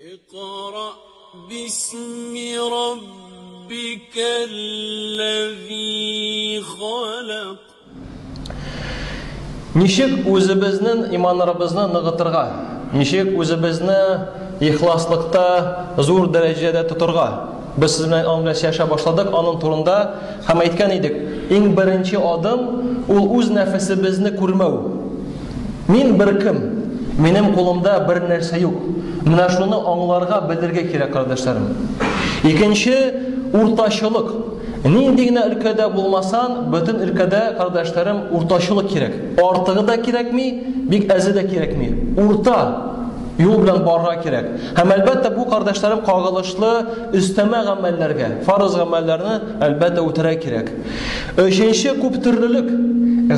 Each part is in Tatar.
اقرأ باسم ربك الذي خلق. Ничек үзебезнең иманнарыбызны ныгытырга? Ничек үзебезне ихласлыкта зур дәрәҗәдә тотырга? Без сез белән аның белән сөйләшә башладык аның турында һәм әйткән идек, иң беренче адым ул үз нәфесебезне күрмәү. Мин бер кем, минем кулымда бер нәрсә юк. Менә шуны аңларга, белергә кирәк, кардәшләрем. Икенче, уртачылык. Нинди генә өлкәдә булмасан, бөтен өлкәдә, кардәшләрем, уртачылык кирәк. Артыгы да кирәкми, бик әзе дә кирәкми. Урта юл белән барырга кирәк. Һәм әлбәттә бу, кардәшләрем, кагылышлы өстәмә гамәлләргә, фарыз гамәлләрне әлбәттә үтәргә кирәк. Өченче күп төрлелек.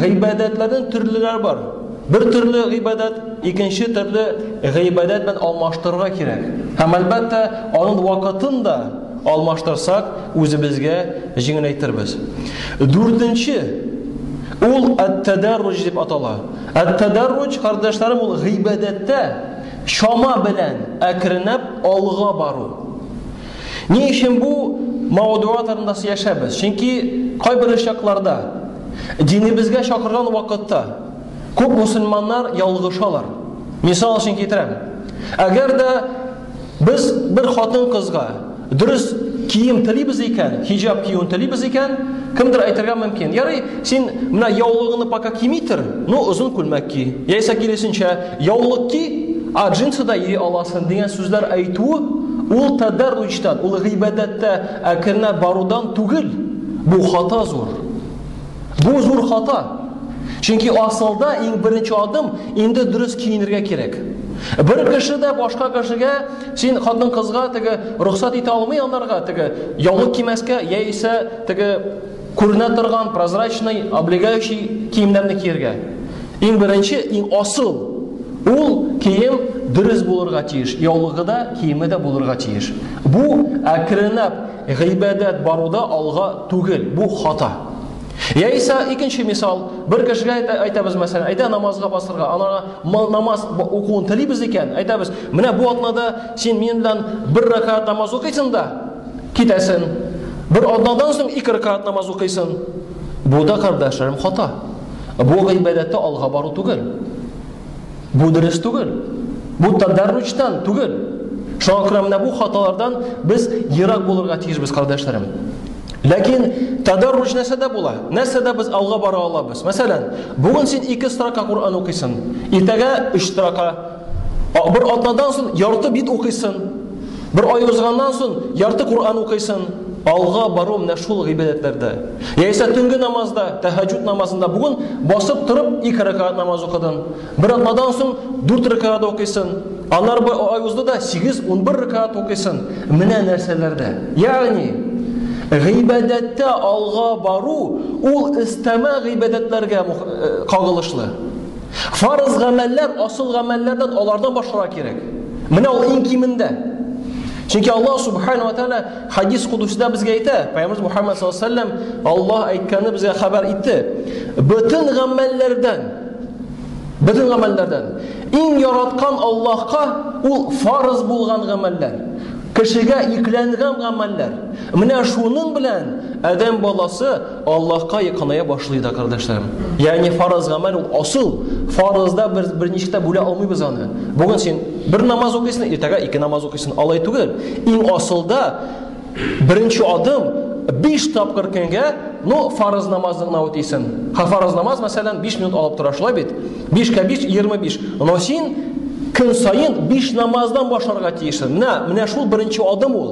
Гыйбадәтләрнең төрлеләре бар. Бер төрле гыйбадәт, икенче төрле гыйбадәт белән алмаштырырга кирәк. Һәм әлбәттә, аның вакытын да алмаштырсак, үзебезгә җиңеләйтербез. Дүртенче, ул әт-тәдәрруҗ дип атала. Әт-тәдәрруҗ, кардәшләрем, ул гыйбадәттә чама белән әкренләп алга бару. Ни өчен бу маудуа турында сөйләшәбез? Чөнки кайбер очракларда динебезгә чакырган вакытта күп мусульманнар ялгышалар. Мисал өчен китерәм. Әгәр дә без бер хатын-кызга дөрес кием телибез икән, хиҗаб киюен телибез икән, кемдер әйтергә мөмкин. Ярый, син менә яулыгыңны пока кими тор, ну озын күлмәк ки. Яисә киресенчә, яулык ки, а джинсы да йөри аласың дигән сүзләр әйтүе ул тәдәрруҗтан, ул гыйбадәттә әкренләп барудан түгел. Бу хата зур. Бу зур хата. Чөнки асылда иң беренче адым инде дөрес киенергә кирәк. Бер кеше дә башка кешегә син хатын-кызга теге рөхсәт итә алмый анарга теге яулык кимәскә яисә теге күренә торган прозрачный, облегающий киемнәрне киергә. Иң беренче, иң асыл ул кием дөрес булырга тиеш, яулыгы да, киеме дә булырга тиеш. Бу әкренләп гыйбадәт баруда алга түгел, бу хата. Яисә икенче мисал, бер кешегә әйтәбез, мәсәлән, әйдә намазга басырга, анарга намаз укуын телибез икән, әйтәбез, менә бу атнада син минем белән бер рәкәгать намаз укыйсың да, китәсең. Бер атнадан соң ике рәкәгать намаз укыйсың. Бу да, кардәшләрем, хата. Бу гыйбадәттә алга бару түгел. Бу дөрес түгел. Бу тадарручтан түгел. Шуңа күрә менә бу хаталардан без ерак булырга тиешбез, кардәшләрем. Ләкин тадарруч нәрсәдә була? Нәрсәдә без алга бара алабыз? Мәсәлән, бүген син ике строка Коръән укыйсың, иртәгә өч строка. Бер атнадан соң ярты бит укыйсың. Бер ай узганнан соң ярты Коръән укыйсың. Алга бару менә шул гыйбадәтләрдә. Яисә төнге намазда, тәһәҗҗүд намазында бүген басып торып ике рәкәгать намаз укыдың. Бер атнадан соң дүрт рәкәгать укыйсың. Аннары бер ай узды да 8-11 рәкәгать укыйсың. Менә нәрсәләрдә. Ягъни гыйбадәттә алга бару ул өстәмә гыйбадәтләргә кагылышлы. Фарыз гамәлләр асыл гамәлләрдән алардан башларга кирәк. Менә ул иң кимендә. Чөнки Аллаһ субхану ва тааля хадис кудусида безгә әйтә, Пәйгамбер Мухаммад саллаллаһу алейһи ва сәлләм Аллаһ әйткәнне безгә хәбәр итте. Бөтен гамәлләрдән, бөтен гамәлләрдән иң яраткан Аллаһка ул фарыз булган гамәлләр, кешегә йөкләнгән гамәлләр. Менә шуның белән адәм баласы Аллаһка якыная башлый да, кардәшләрем. Ягъни фарыз гамәл ул асыл. Фарызда без берничек тә бүлә алмыйбыз аны. Бүген син бер намаз укыйсың, иртәгә ике намаз укыйсың. Алай түгел. Иң асылда беренче адым 5 тапкыр көнгә, ну, фарыз намазын гына үтисең. Ха фарыз намаз, мәсәлән, 5 минут алып тора, шулай бит? 5-кә 5, 25. Но син көн саен 5 намаздан башларга тиешсең. Менә, менә шул беренче адым ул.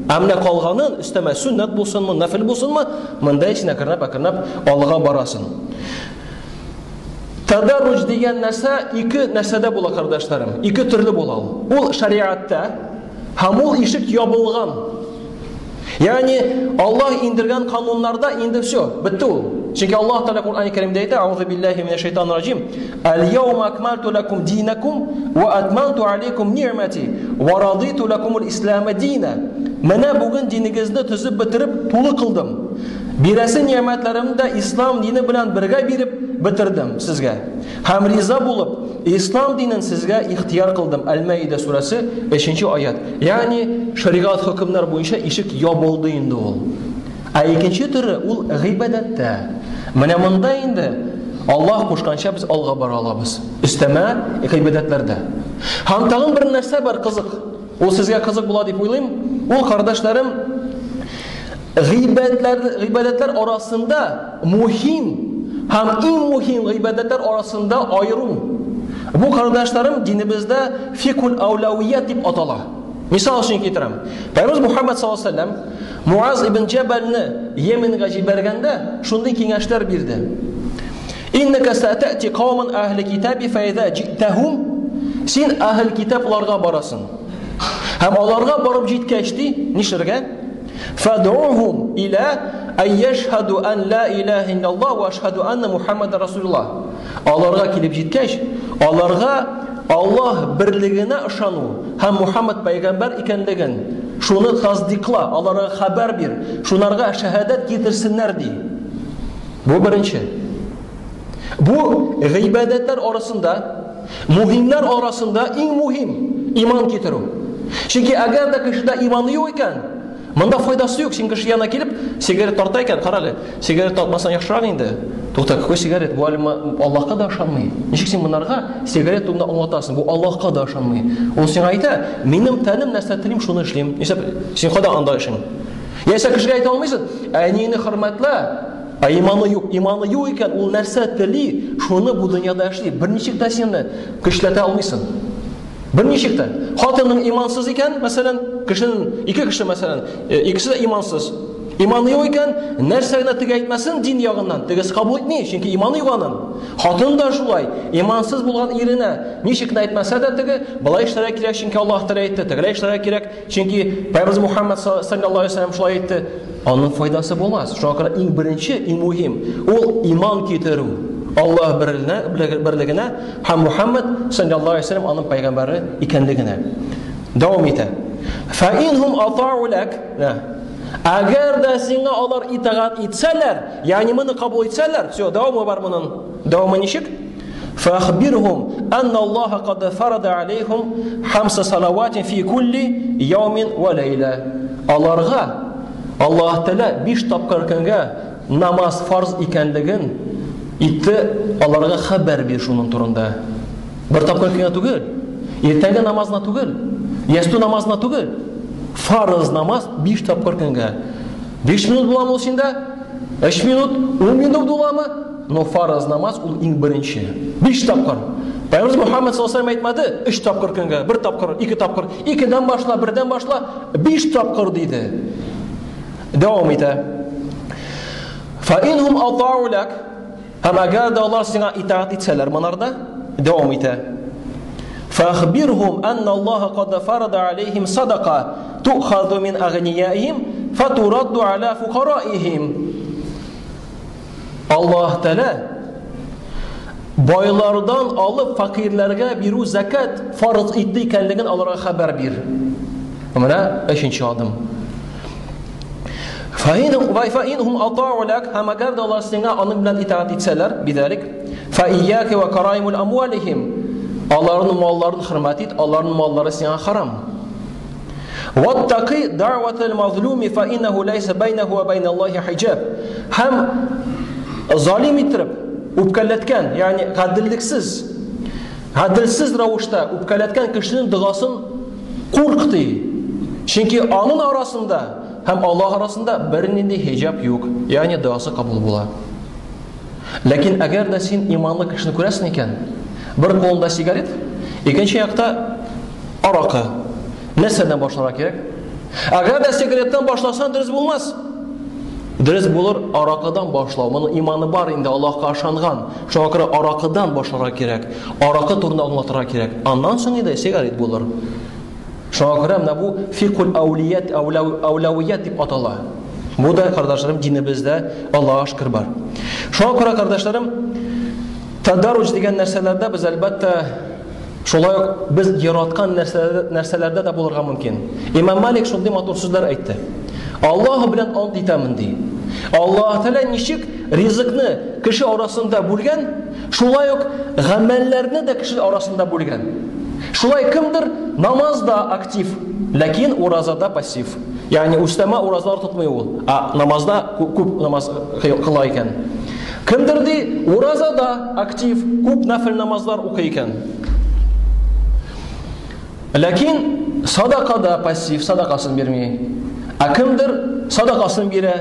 Ә менә калганын өстәмә сөннәт булсынмы, нәфел булсынмы, монда син әкренләп-әкренләп алга барасың. Тадарруҗ дигән нәрсә ике нәрсәдә була, кардәшләрем. Ике төрле була ул. Ул шәриатта һәм ул ишек ябылган. Ягъни Аллаһ индергән кануннарда инде все, бетте ул. Чөнки Аллаһ Тәгалә Коръән Кәримдә әйтә: "Аузу биллаһи минәш шайтанир раҗим. Әл-яума акмалту лакум динакум ва атмамту алейкум ни'мати ва радиту лакумул ислама дина." Менә бүген динегезне төзеп бетереп, тулы кылдым. Бирәсе ни'мәтләремне дә ислам дине белән бергә биреп бетердем сезгә. Һәм риза булып, Ислам динен сезгә ихтияр кылдым. Әл-Мәидә сүрәсе 3 аят. Ягъни шәригать хөкемнәр буенча ишек ябылды инде ул. Ә икенче төре ул гыйбадәттә. Менә монда инде Аллаһ кушканча без алга бара алабыз. Өстәмә гыйбадәтләрдә. Һәм тагын бер нәрсә бар кызык. Ул сезгә кызык була дип уйлыйм. Ул кардәшләрем гыйбадәтләр гыйбадәтләр арасында мөһим һәм иң мөһим гыйбадәтләр арасында аеру. Бу кардәшләрем динебездә фикул аулавият дип атала. Мисал өчен китерәм. Пәйгамбер Мухаммад саллаллаһу алейһи ва сәлләм Муаз ибн Җәбәлне Йеменгә җибәргәндә шундый киңәшләр бирде. Иннәкә сәтәти кауман әһле китаби фәйзә җиттәһум. Син әһел китапларга барасың. Һәм аларга барып җиткәч ди, нишләргә? Фад'ухум иля ай яшһаду ан ла илаһа иллаллаһ ва ашһаду анна Мухаммадар расулуллаһ. Аларга килеп җиткәч, аларга Аллаһ берлегенә ышану һәм Мухаммад пәйгамбәр икәнлеген шуны тасдикла, аларга хәбәр бир, шунарга шәһадәт китерсеннәр ди. Бу беренче. Бу гыйбадәтләр арасында, мөһимнәр арасында иң мөһим иман китерү. Чөнки әгәр дә кешедә иман юк икән, Монда файдасы юк, син кеше янына килеп, сигарет тарта икән, кара әле, сигарет тартмасаң яхшырак инде. Тукта, какой сигарет? Бу әле Аллаһка да ышанмый. Ничек син монарга сигарет турында аңлатасың? Бу Аллаһка да ышанмый. Ул сиңа әйтә, минем тәнем нәрсә телим, шуны эшлим. Нишләп син кайда анда эшең? Яисә кешегә әйтә алмыйсың, әниеңне хөрмәтлә, ә иманы юк. Иманы юк икән, ул нәрсә тели, шуны бу дөньяда эшли. Берничек тә сине көчләтә алмыйсың. Берничек тә. Хатының имансыз икән, мәсәлән, кешенең ике кеше, мәсәлән, э, икесе дә имансыз. Иманы юк икән, нәрсә генә теге әйтмәсен дин ягыннан, тегесе кабул итми, чөнки иманы юк аның. Хатын да шулай, имансыз булган иренә ничек кенә әйтмәсә дә теге, болай эшләргә кирәк, чөнки Аллаһ Тәгалә әйтте, тегеләй эшләргә кирәк, чөнки Пәйгамбәребез Мухаммад саллаллаһу алейһи вәсәлләм шулай әйтте. Аның файдасы булмас. Шуңа күрә иң беренче, иң мөһим ул иман китерү. Аллаһ берлегенә Һәм Мухаммад саллаллаһу алейһи вәсәлләм аның пәйгамбәре икәнлегенә. Дәвам итә. Фа инһум атау лак. Әгәр дә сиңа алар итагать итсәләр, ягъни моны кабул итсәләр, все, дәвамы бар моның. Дәвамы ничек? Фахбирхум анна Аллаһ кад фарада алейхум хамса салаватин фи кулли яумин ва лейла. Аларга Аллаһ Тәгалә биш тапкыр көнгә намаз фарз икәнлеген итте, аларга хәбәр бир шуның турында. Бер тапкыр кенә түгел, иртәнге намазына түгел, ястү намазына түгел. Фарыз намаз 5 тапкыр көнгә. 5 минут буламы ул синдә? 3 минут, 10 минут буламы? Но фарыз намаз ул иң беренче. 5 тапкыр. Пәйгамбер Мухаммад саллаллаху алейһи әйтмәде, 3 тапкыр көнгә, 1 тапкыр, 2 тапкыр, 2дән башла, 1дән башла, 5 тапкыр диде. Дәвам итә. Фа инһум атау лак. Һәм әгәр дә алар сиңа итаать итсәләр монарда, дәвам итә. Фахбирхум анна Аллаһ кад фарада алейхим садака ту'хазу мин агнияихим фатурадду аля фукараихим. Аллаһ Тәгалә байлардан алып фәкыйрьләргә бирү закат фарыз итте икәнлеген аларга хәбәр бир. Менә өченче адым. Фаинхум атау лак, һәм әгәр дә алар сиңа аның белән итагать итсәләр, бидалик, фа ияка ва караимул амвалихим. Аларның малларын хөрмәт ит, аларның маллары сиңа харам. Ваттаки дa'ватал мазлуми фа иннаху лайса байнаху ва байна Аллахи хиджаб. Һәм залим иттереп үпкәләткән, ягъни гаделлексез, гаделсез рәвештә үпкәләткән кешенең догасын курк ди. Чөнки аның арасында һәм Аллаһ арасында бернинди хиҗаб юк, ягъни догасы кабул була. Ләкин әгәр дә син иманлы кешене күрәсең икән, бер кулында сигарет, икенче якта аракы. Нәрсәдән башларга кирәк? Әгәр дә сигареттан башласаң, дөрес булмас. Дөрес булыр аракыдан башлау. Моның иманы бар инде, Аллаһка ышанган. Шуңа күрә аракыдан башларга кирәк. Аракы турында аңлатырга кирәк. Аннан соң инде сигарет булыр. Шуңа күрә менә бу фикул әүлият, әүләвият дип атала. Бу да, кардәшләрем, динебездә Аллаһка шөкер бар. Шуңа күрә, кардәшләрем, тадаруҗ дигән нәрсәләрдә без әлбәттә шулай ук без яраткан нәрсәләрдә, нәрсәләрдә дә булырга мөмкин. Имам Малик шундый матур сүзләр әйтте. Аллаһ белән ант итәмен ди. Аллаһ Тәгалә ничек ризыкны кеше арасында бүлгән, шулай ук гамәлләрне дә кеше арасында бүлгән. Шулай кемдер намазда актив, ләкин уразада пассив. Ягъни өстәмә уразалар тотмый ул, ә намазда күп намаз кыла икән. Кемдер ди, уразада актив, күп нәфил намазлар укый икән. Ләкин садакада пассив, садакасын бирми. Ә кемдер садакасын бирә,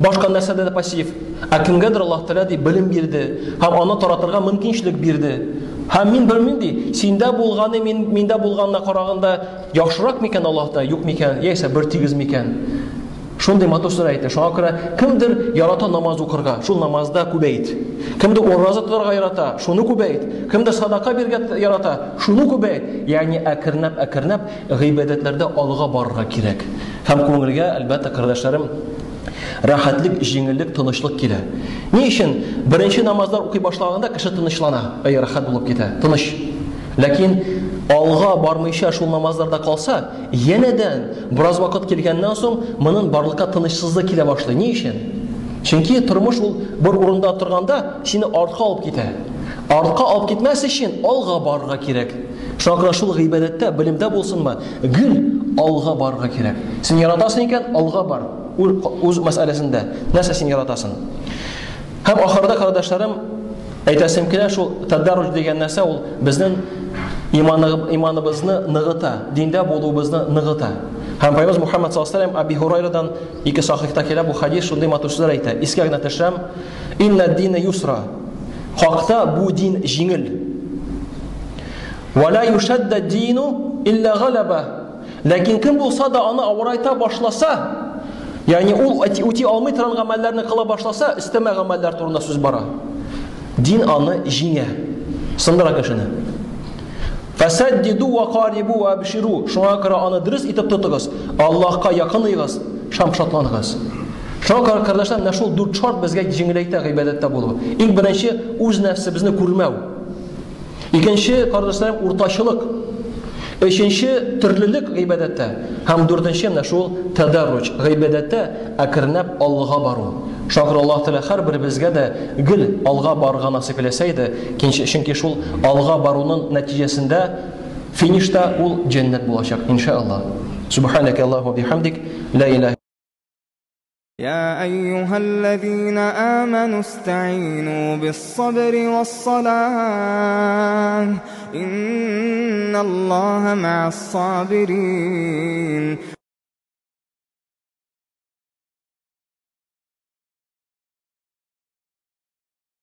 башка нәрсәдә дә пассив. Ә кемгәдер Аллаһ Тәгалә ди белем бирде һәм аны таратырга мөмкинчелек бирде. Һәм мин белмим ди, синдә булганы мин миндә булганына караганда яхшырак микән Аллаһта, юк микән, яисә бер тигез микән? Шундый матур сүзләр әйтте. Шуңа күрә кемдер ярата намаз укырга, шул намазда күбәйт. Кемдер ураза тотарга ярата, шуны күбәйт. Кемдер садака бирергә ярата, шуны күбәйт. Ягъни әкренләп-әкренләп гыйбадәтләрдә алга барырга кирәк. Һәм күңелгә, әлбәттә, кардәшләрем, рәхәтлек, җиңеллек, тынычлык килә. Ни өчен? Беренче намазлар укый башлаганда кеше тынычлана, әй рәхәт булып китә, тыныч. Ләкин алга бармыйча шул намазларда калса, янәдән бераз вакыт килгәннән соң моның барлыкка тынычсызлык килә башлый. Ни өчен? Чөнки тормыш ул бер урында торганда сине артка алып китә. Артка алып китмәс өчен алга барырга кирәк. Шуңа күрә шул гыйбадәттә, белемдә булсынмы, гел алга барырга кирәк. Син яратасың икән, алга бар. Үз мәсьәләсендә. Нәрсә син яратасың? Һәм ахырда, кардәшләрем, әйтәсем килә, шул тадарруҗ дигән нәрсә ул безнең иманыбызны ныгыта, диндә булуыбызны ныгыта. Һәм Пәйгамбер Мухаммад саллаллаһу алейһи ва Аби Һурайрадан ике сахихта килә бу хадис, шундый матур сүзләр әйтә. Искә генә төшерәм. Инна дина юсра. Хакта бу дин җиңел. Ва ла юшадда дину илля галаба. Ләкин кем булса да аны авырайта башласа, ягъни ул үти алмый торган гамәлләрне кыла башласа, өстәмә гамәлләр турында сүз бара. Дин аны җиңә, сындыра кешене. Фасаддиду ва карибу ва абширу. Шуңа күрә аны дөрес итеп тотыгыз, Аллаһка якыныгыз, шам шатланыгыз. Шуңа күрә, кардәшләр, менә шул дүрт шарт безгә җиңеләйтә гыйбадәттә булу. Иң беренче, үз нәфсебезне күрмәү. Икенче, кардәшләрем, уртачылык. Өченче, төрлелек гыйбадәттә. Һәм дүртенче, менә шул тадарруҗ, гыйбадәттә әкренләп алга бару. Шуңа күрә Аллаһ Тәгалә һәрберебезгә дә гел алга барырга насыйп иләсә иде, чөнки шул алга баруның нәтиҗәсендә финишта ул җәннәт булачак, иншааллаһ. Субханaka Аллаһу бихамдик, ла илаһа يا أيها الذين آمنوا استعينوا بالصبر والصلاة إن الله مع الصابرين.